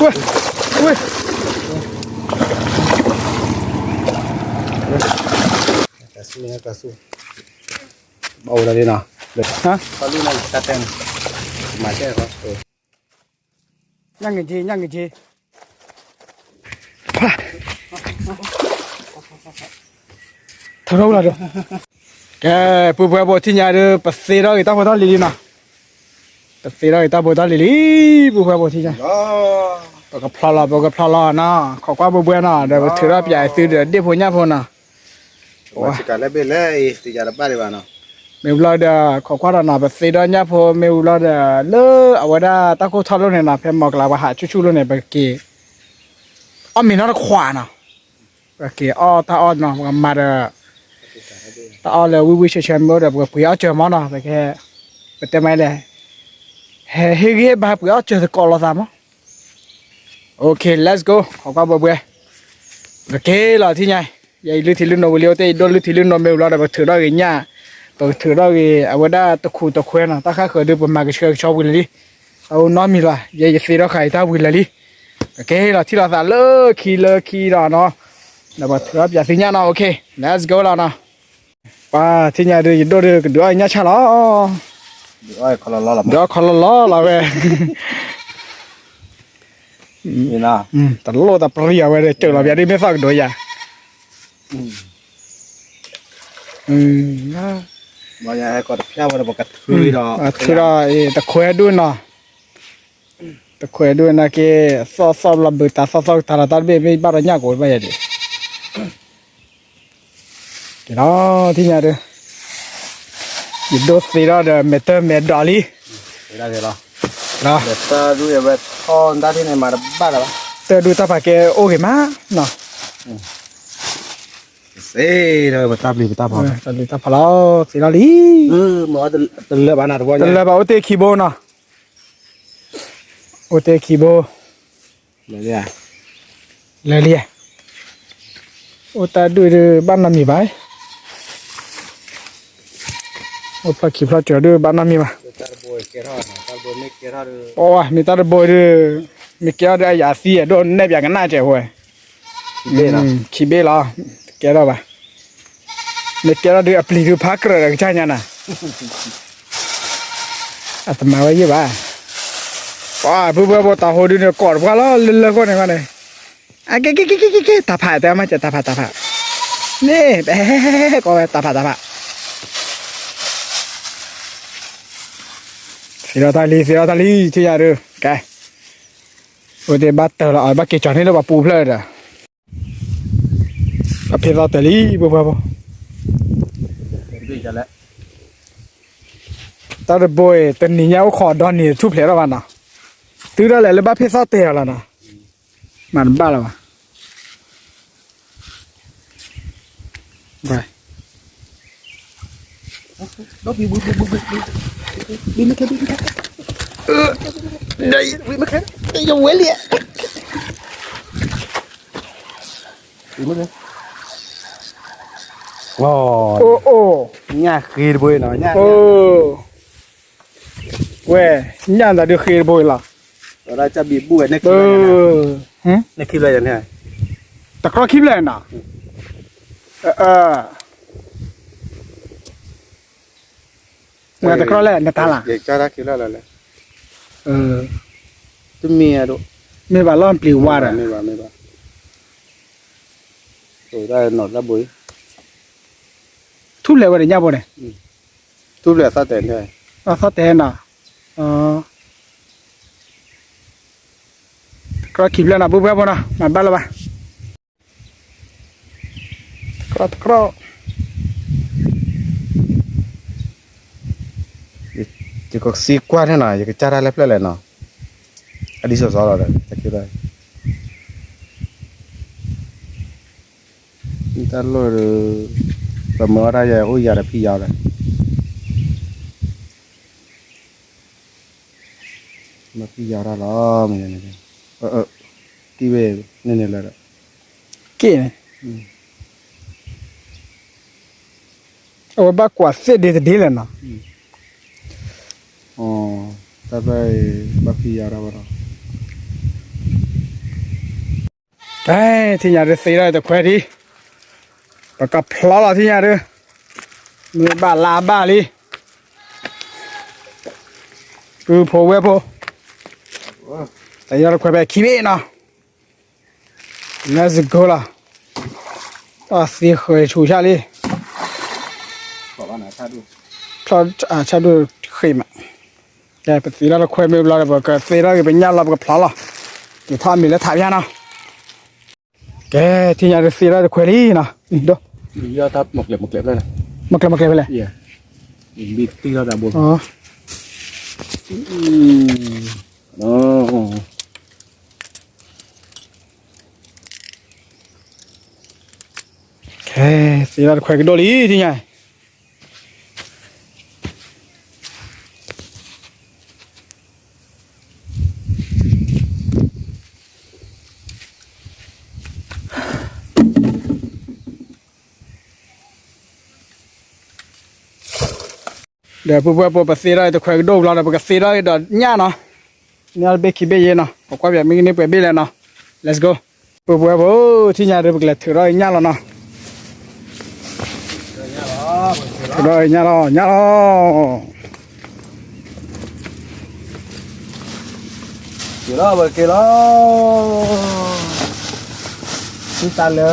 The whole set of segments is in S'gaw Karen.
ဝဲ, ဝဲ, ကဆူ, ကဆူ, ဘၣ်အိၣ်လီၤလံနီၤ, ဟါ, တၢ်တဲ, မၤတဲ, ညၣ်ငက့ၤ, ညၣ်ငက့ၤ, ထီထီၣ်လီၤဒီး, ကဲ, ပုၢ်ဖိဝဲၢ်ဖိ ထံၣ်ညါဒီး ပသ့ထီၣ်ဂ့ၤတၢ်ဖိတၢ်လံၤလံနီၤ, ပသ့ထီၣ်ဂ့ၤတၢ်ဖိတၢ်လံၤလံ, ပုၢ်ဖိဝဲၢ်ဖိ ထံၣ်ညါ, ပကဖျီလီၤ ပကဖျီလီၤနီၤ, ခိးကွၢ်ဘှဲဘှဲနီၤ, ဒီးပထုးထီၣ်ပၠးသုဒီးဒ့ၣ်ဖိညၣ်ဖိနီၤ, မ့ၢ်ဘျီဒီး ခိးကွၢ်ဒီးနီၤ, ပသ့ဒီးညၣ်ဖိ မ့ၢ်ဘျီဒီး လၢအဝဲဒၣ်တၢ်ခိၣ်ထီၣ်လိၣ်န့ၣ်နီၤ, ဖဲမီၤကလၤပှၤဟးဆူၣ်ဆူၣ်လိၣ်န့ၣ် ပက့ၤ အီၣ်မ့ၤနီတခွးနီၤ, ပက့ၤအီၣ်တၢ်အီၣ်နီၤ, ပကမၤဒီး တၢ်အီၣ်လၢဝံၣ်ဝံၣ်ဆဲးဆဲးမ့ၢ်အိၣ်ဒီး ပကပှ့ၤအီၣ်စၢၤမးနီၤ, ပက, ပတဲမးလဲၣ်, ဟဲဟ့ၣ်ဂံၢ်ဟ့ၣ်ဘါပှ့ၤအီၣ်စၢၤသကိးလိာ်သးမး, OK, let's go, ခိးကွၢ်ဘှဲဘှဲ, ပက့ၤလီၤထံၣ်ညါ, ယဲယလုၢ်ထံလုၢ်နိဝံၤလံ အိၣ်တ့ၢ်ယဒိၣ်လုၢ်ထံလုၢ်နိမ့ၢ်ဝံၤလီၤဒီး ပထုးထီၣ်ဂ့ၤညၣ်, ပထုးထီၣ်ဂ့ၤအဝဲဒၣ်တခူးတခွဲနီၤ, တၢ်ဃၣ်ဃၢၤဒုး ပမၤကဆှဲကဆှီဝံၤလၢာ်လံ, အအိၣ်နီတမံၤလီၤ, ယဲယသ့ထီၣ်ဃာ်ယတၢ်ဝံၤလၢာ်လံ, ပက့ၤလီၤထံၣ်လိာ်သးလၢခံလၢခံဒီးနီၤ, ဒီးပထုးထီၣ်ပၠးသုညၣ်နီၤ, OK, let's go လီၤနီၤ, ပှၤထံၣ်ညါဒုး ယဒိၣ်ဒုး ကဒုးအီၣ်ယညၣ်ဆၣ်လီၤ, ဒုးအီၣ်ခီလီလီလီၤဝဲ တလိၣ်တပရံၣ်အဝဲ စၢၤလီၤပၠးဒ်မ့ၢ်သီၣ်ကဒိးယၤ, ထုးဒီး တခွဲဒိၣ်နီၤ, တခွဲဒိၣ်နာ်က့, သီၣ်သီၣ်ဘျီဘုးတၢ်သီၣ်သီၣ်ကတၢ်လီၤ တၢ်တဘ့ၣ်မ့ၢ်ဘၣ်ဒီးညၣ်ကိးဘၣ်ယၤဒံး က့ၤလီၤ ထံၣ်ညါဒုး, ယဒိးသ့ထီၣ်ဒီး မဲာ်တၢ်မဲာ်ဒီးလံ, တၢ်ဒုးတၢ်ဖးကဲအိၣ်ဂ့ၤမးနီၤ, တၢ်ဘျုးတၢ်ဖးလီၤ သ့ထီၣ်လံ, တလၢာ်ဘၣ်အိၣ်တ့ၢ်ခံဘိနီၤ, အိၣ်တ့ၢ်ခံဘိ လၢာ်လံ, အိၣ်တၢ်ဒုးဒုးဘၣ်နီတမံၤဘၣ်, အိၣ်ဖျီၣ်ခံဖျီၣ်စၢၤဒုးဘၣ်နီတမံၤဘၣ်, ပမ့ၢ်တၢ်တဘိဒုး, မ့ၢ်ကဲထီၣ်ဒုးအယၤသံအဒိၣ်နဲၣ်ပၠးကနၣ်စဲးဖိဝဲ, ခံဘ့ၣ်လီၤ, ကဲထီၣ်ဘၣ်, မ့ၢ်ကဲထီၣ်ဒုးအပျံၤဒုးဖးကြၢးဒီးကစၢ်ညါနၤ အတမၤဝဲယံၢ်ဘၣ်, ပှၤဖုဖုဖိတၢ်ဟိဒုးန့ၣ် ကိးတပှၢ်လီၤ လၢလၢကီၢ်န့ၣ်ဘၣ်န့ၣ်, အက့ၤက့ၤက့ၤက့ၤက့ၤ တၢ်ဖးတဲမး တၢ်ဖးတၢ်ဖး, မ့ၢ် ကိးဝဲတၢ်ဖးတၢ်ဖး, သ့လီၤတၢ်လံ သ့လီၤတၢ်လံ ထံၣ်ယၤဒုး ကဲ, အိၣ်တ့ၢ်ဘၣ်တၢ်လီၤ ဘၣ်က့ၤကၠီၤန့ၢ်လၢပှၤပူၤဖျၢၣ်ဒီး အဖ့ၣ်သီၣ်တၢၢ်လံ ပှၤပှၤပှၤ, တၢ်တဘိအံၤ တနံၤညါအိၣ်ခိးဒီနံၤထူၣ်ဖျဲးထီၣ်ဘၣ်နီၤ, တုၤဒၣ်လဲာ်လၢဘၣ်ဖ့ၣ်သီၣ်တၢၢ်အီၤလီၤနီၤ, မၤတဘၣ်လၢၤဘၣ်. ညၣ်ဃ့တဘိနီၤ, ဝဲ, ညၣ်သးဒုးဃ့တဘိအံၤလီၤ, တဘိန့ၣ်, တကြီခံဖျၢၣ်နီၤ, တကြီလဲၣ် နတၢ်လၢ်, မ့ၢ်ဘၣ်လီၤပျံၤဝါဒီး, ထူၣ်ဖျဲးဝဲဒီးညၣ်ဘိန့ၣ်, ထူၣ်ဖျဲးသီၣ်တဲာ်, သီၣ်တဲာ်နီၤ, တကြီခံဖျၢၣ်နီၤ ပှၤပှၤဖိနီၤ မၤဘၣ်လၢၤဘၣ်. တကြီတကြီ, ယကစံးကွၢ်န့ၣ်နီၤ ယကစၢ်တၢ်လၢဖျၢၣ်လဲၣ်နီၤ, အဒ်စီၤစီၤလီၤဒီး, တၢ်လိၣ်ဒီး, ပမၤအီၣ်တၢ်ယၤအိၣ်ယၤဒီးဖံးယၤဒီး မၤဖံးယၤတၢ်လီၤ, မ့ၢ်န့ၣ်, က့ၣ်ဝဲ, န့ၣ်န့ၣ်လၢဒီး, က့ၣ်န့ၣ်, အဝဲဘၣ်ကွၢ်သ့ၣ်ဒ့တဒ့လဲၣ်နီၤ, တၢ်ဘၣ်, ဘၣ်ဖံးယၤတၢ်ဘၣ်ဒီး, ကဲ, ထံၣ်ညါဒုးသ့ထီၣ်တခွဲဒံး, ပကဖျီလီၤထံၣ်ညါဒုး, မ့ၢ်ဘၣ်လါဘၣ်လံ, ပုၢ်ဖိဝဲၢ်ဖိ, တယီတခွဲဖဲခံဘ့ၣ်နီၤ, Let's go လီၤ, တၢ်သ့ဃဲၤဆူၣ်ဆၣ်လံ, ဆၣ်ဒိၣ်ဃ့မး, ကဲ ပသ့ထီၣ်တခွဲမ့ၢ်ဘျီဒီး ပကသ့ထီၣ်က့ၤပညၣ်လီၤ ပကဖျီလီၤ, က့ၤထီၣ်မ့ၢ်လၢထးဖၠၣ်နီၤ. ကဲ, ထံၣ်ညါဒုးသ့ထီၣ်တခွဲလံနီၤ, ဒိၣ်, မ့ၢ်ကျဲမ့ၢ်ကျဲဖဲလဲၣ်, မ့ၢ်ကျဲမ့ၢ်ကျဲဖဲလဲၣ်, ကဲ, သ့ထီၣ်တခွဲကဒိၣ်လံ ထံၣ်ညါ ဒီးပုၢ်ဝဲၢ်ဖိ ပသ့ထီၣ်တခွဲကဒိၣ်ဘျီဒီး ပကသ့ထီၣ်က့ၤဒီးညၣ်နီၤ, ညၣ်တဘ့ၣ်ခံဘ့ၣ်ယဲနီၤ, ပကွၢ်ပမ့ၢ်ကန့ၢ်ပှဲၤဘ့ၣ်လဲၣ်နီၤ, Let's go. ပုၢ်ဝဲၢ်ဖိ ထံၣ်ညါဒီး ပကလဲၤထုးထီၣ်ညၣ်လီၤနီၤ, ထုးထီၣ်ညၣ်လီၤ ညၣ်လီၤ. က့ၤလီၤ ပက့ၤလီၤ, သုတၢ်လၢ တၢ်အီၣ်လၢ သုတၢ်လ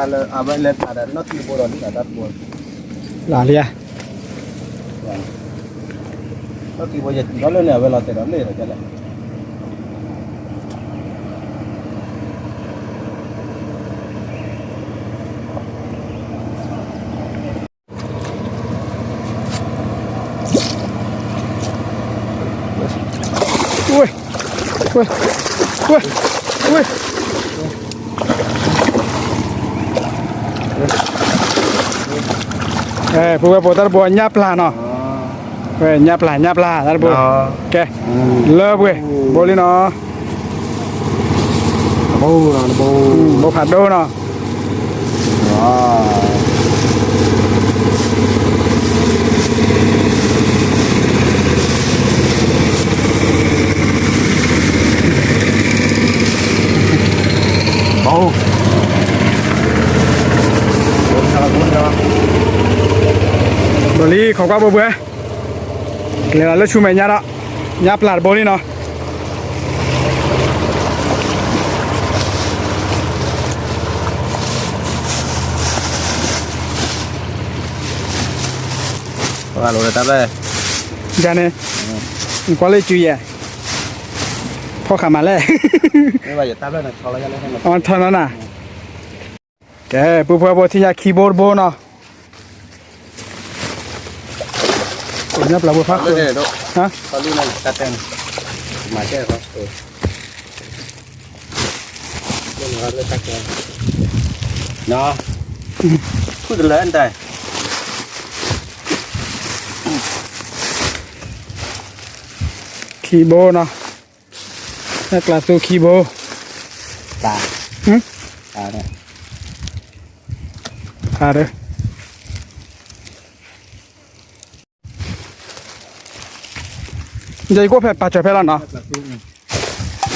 ၢ အဝဲလဲၤတၢ်ဒီး နီၢ်ကံဘိဒီး လံတၢ်တဘိ လၢလံဧါ, နီၢ်ကံဘိ ယစံးထီၣ်လၢန့ၣ် အဝဲလီၤတဲာ်ဒီးလ့ၣ်ဒီးကလဲၣ် ဝ့ၢ်, ဝ့ၢ်, ဝ့ၢ်, ဝ့ၢ်, ပုၢ်ဝဲၢ်ဖိ တၢ်တဘိညၣ်ပျၢ်နီၤ, ဝဲညၣ်ပျၢ် ညၣ်ပျၢ် တၢ်တဘိ, ကဲ, လၢပှဲၤ, ဘိလံနီၤ, ဘိဖးဒိၣ်နီၤ. ဘိလံ ခိးကွၢ်ဘိဘှဲ, ကလဲၤလီၤလၢဆူမဲာ်ညါဒီး, ညၣ်ပျၢ်တဘိလံနီၤ. ပှၤလိာ်တၢ်ဘျဲၣ်, ယၤန့ၣ်, ကွၢ်လၢစုယဲၢ်, ဖီၣ်ဃာ်မးလဲၣ်, အီထီနီၤနၤ. ကဲ ပုၢ်ဖိဝဲၢ်ဖိ ထံၣ်ညါခံဘိတဘိနီၤ, ညၣ်ပျၢ်ဘိဖး, ခံဘိနီၤ, ညၣ်ကျၢ်သူခံဘိ, ဖးဒီး, ယကွၢ်ဖဲပာ်စၢၤဖဲလီၤနီၤ. သၢဘိနီၤ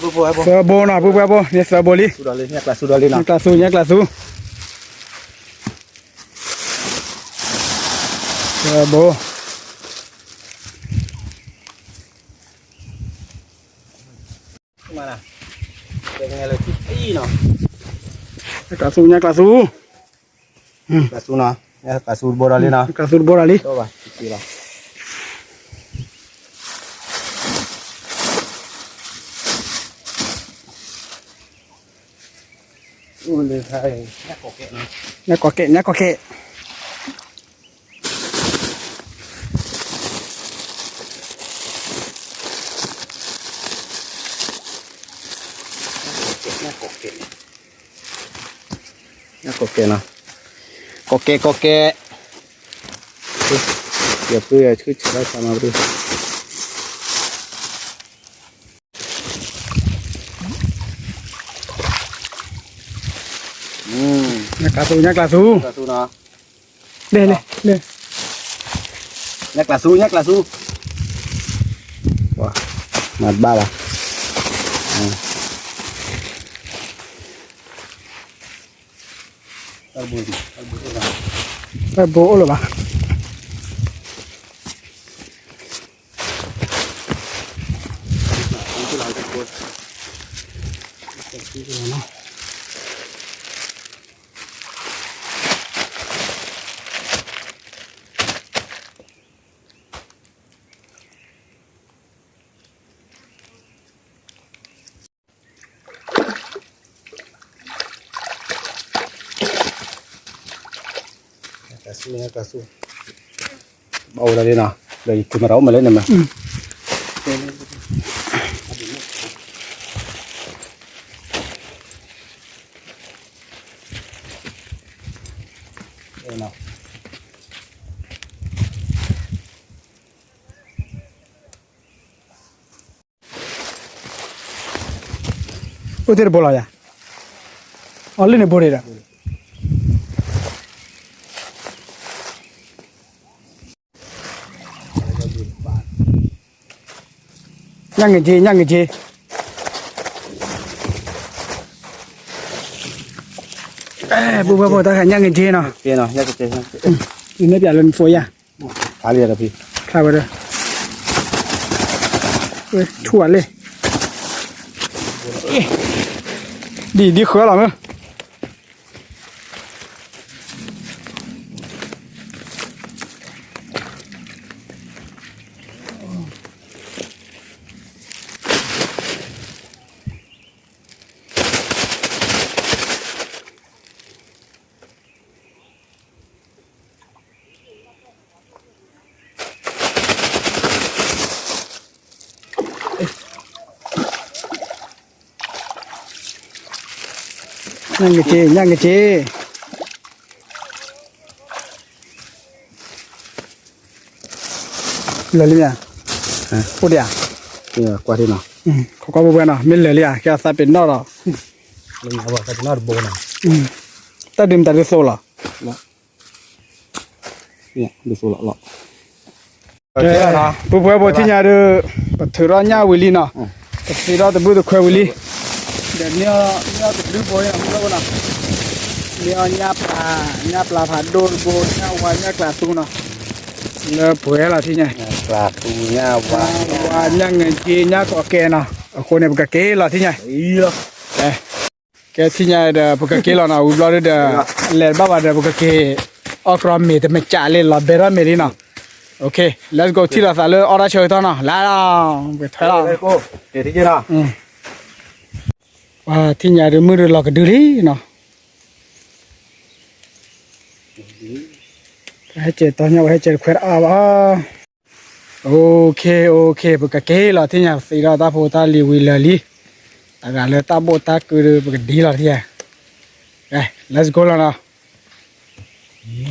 ပုၢ်ဖိဝဲၢ်ဖိ, သၢဘိနီၤ ပုၢ်ဖိဝဲၢ်ဖိ, န့ၣ်သၢဘိလံ, ညၣ်ကျၢ်သူ ညၣ်ကျၢ်သူ, သၢဘိ, ညၣ်ကျၢ်သူ ညၣ်ကျၢ်သူ, ညၣ်ကျၢ်သူတဘိဒီးလံနီၤ, ညၣ်ကျၢ်သူတဘိဒီးလံ, ညၣ်ကိးကဲး ညၣ်ကိးကဲး. ညၣ်ကိးကဲးနီၤ, ကိးကဲး ကိးကဲး ယဖုယဆူၣ်ဆၢလၢဆးမၤပရံ ညၣ်ကျါသူ ညၣ်ကျါသူ လဲၤလဲၤလဲၤ ညၣ်ကျါသူ ညၣ်ကျါသူ မၤတဘၣ်ဘၣ် တၢ်ဘိအိၣ်လၢၤဘၣ် ဘၣ်အိၣ်ဒၣ်လံနီၤ ဒီးယကမၤရၤအိၣ်မးလၢန့ၣ်မး အိၣ်တ့ၢ်တဘိလီၤယၤ အီၤလၢန့ၣ်ဘိန့ၣ်ဒီး ညၣ်င့ၤက့ ညၣ်င့ၤက့ ပူဖိဖိတၢ်ခါ ညၣ်င့ၤက့နီၤ ယမ့ၢ်ပျးလၢနဖိယါ ခါလံဒီးဖံ ခါဝဲဒီး ထူၣ်ဝဲလဲၣ် ဒ်ဒ်ဃၢလီၤမ့ၢ် ညၣ်င့ၤက့ ညၣ်င့ၤက့ လၢာ်လံမ့ၢ်ဧါ အိၣ်ဒံးဧါ ကွၢ်ထံနီၤ ခိးကွၢ်ပူၤပှဲၤနီၤ မ့ၢ်လၢာ်လံဧါ ကဲသးပ့ၤနီၣ်ဒီး တၢ်ဒုးမတၤဒုးသိးလီၤ ဒုးသိးလီၤလီၤ ပူၤပှဲၤဖိထံၣ်ညါဒီး ပထုးထီၣ်ညၣ်ဝံၤလံနီၤ ပသ့ထီၣ်တဘုတခွဲးဝံၤလံ ဒီးန့ၢ်အီၤတဘုဖိနီၤ န့ၢ်အီၤညၣ်ပျၢ် ညၣ်ပျၢ်ဖးဒိၣ်တဘိ ညၣ်ဝါ ညၣ်ကျးသူနီၤ လၢပှဲၤလီၤထံၣ်ညါ ကျးသူ ညၣ်ဝါ ဝါ ညၣ်င့ၤက့ ညၣ်ကီးကဲနီၤ အဃိန့ၣ် ပကက့ၤလီၤထံၣ်ညါ ကဲထံၣ်ညါဒီး ပကက့ၤလီၤနီၤ ဝံၤဘျီဒုဒီး လဲၤတဘၣ်ဘၣ်ဒီး ပကက့ၤ အီၣ်ကြီမ့ၤတမ့ၢ်ကးလံ လီၤဘဲထီၣ်မ့ၤလံနီၤ OK let's go ထံၣ်လိာ်သးလၢအီၣ်တၢ်ဆၢကတီၢ်နီၤ လါလီၤ ပကထွဲလီၤ ပှၤထံၣ်ညါဒုးမုၢ်ဒုးလီၤကဒုလံနီၤ ပဟဲကဲတီညါ ပဟဲကဲတခွဲးတအါဘၣ် OK OK ပကက့ၤလီၤထံၣ်ညါ ပသ့ထီၣ်တၢ်ဖိတၢ်လံၤဝံၤလၢာ်လံ တဂၤလၢတၢ်ဘိၣ်တၢ်ကုဒီး ပကဒ်လီၤထံၣ်ညါ let's go လီၤနီၤ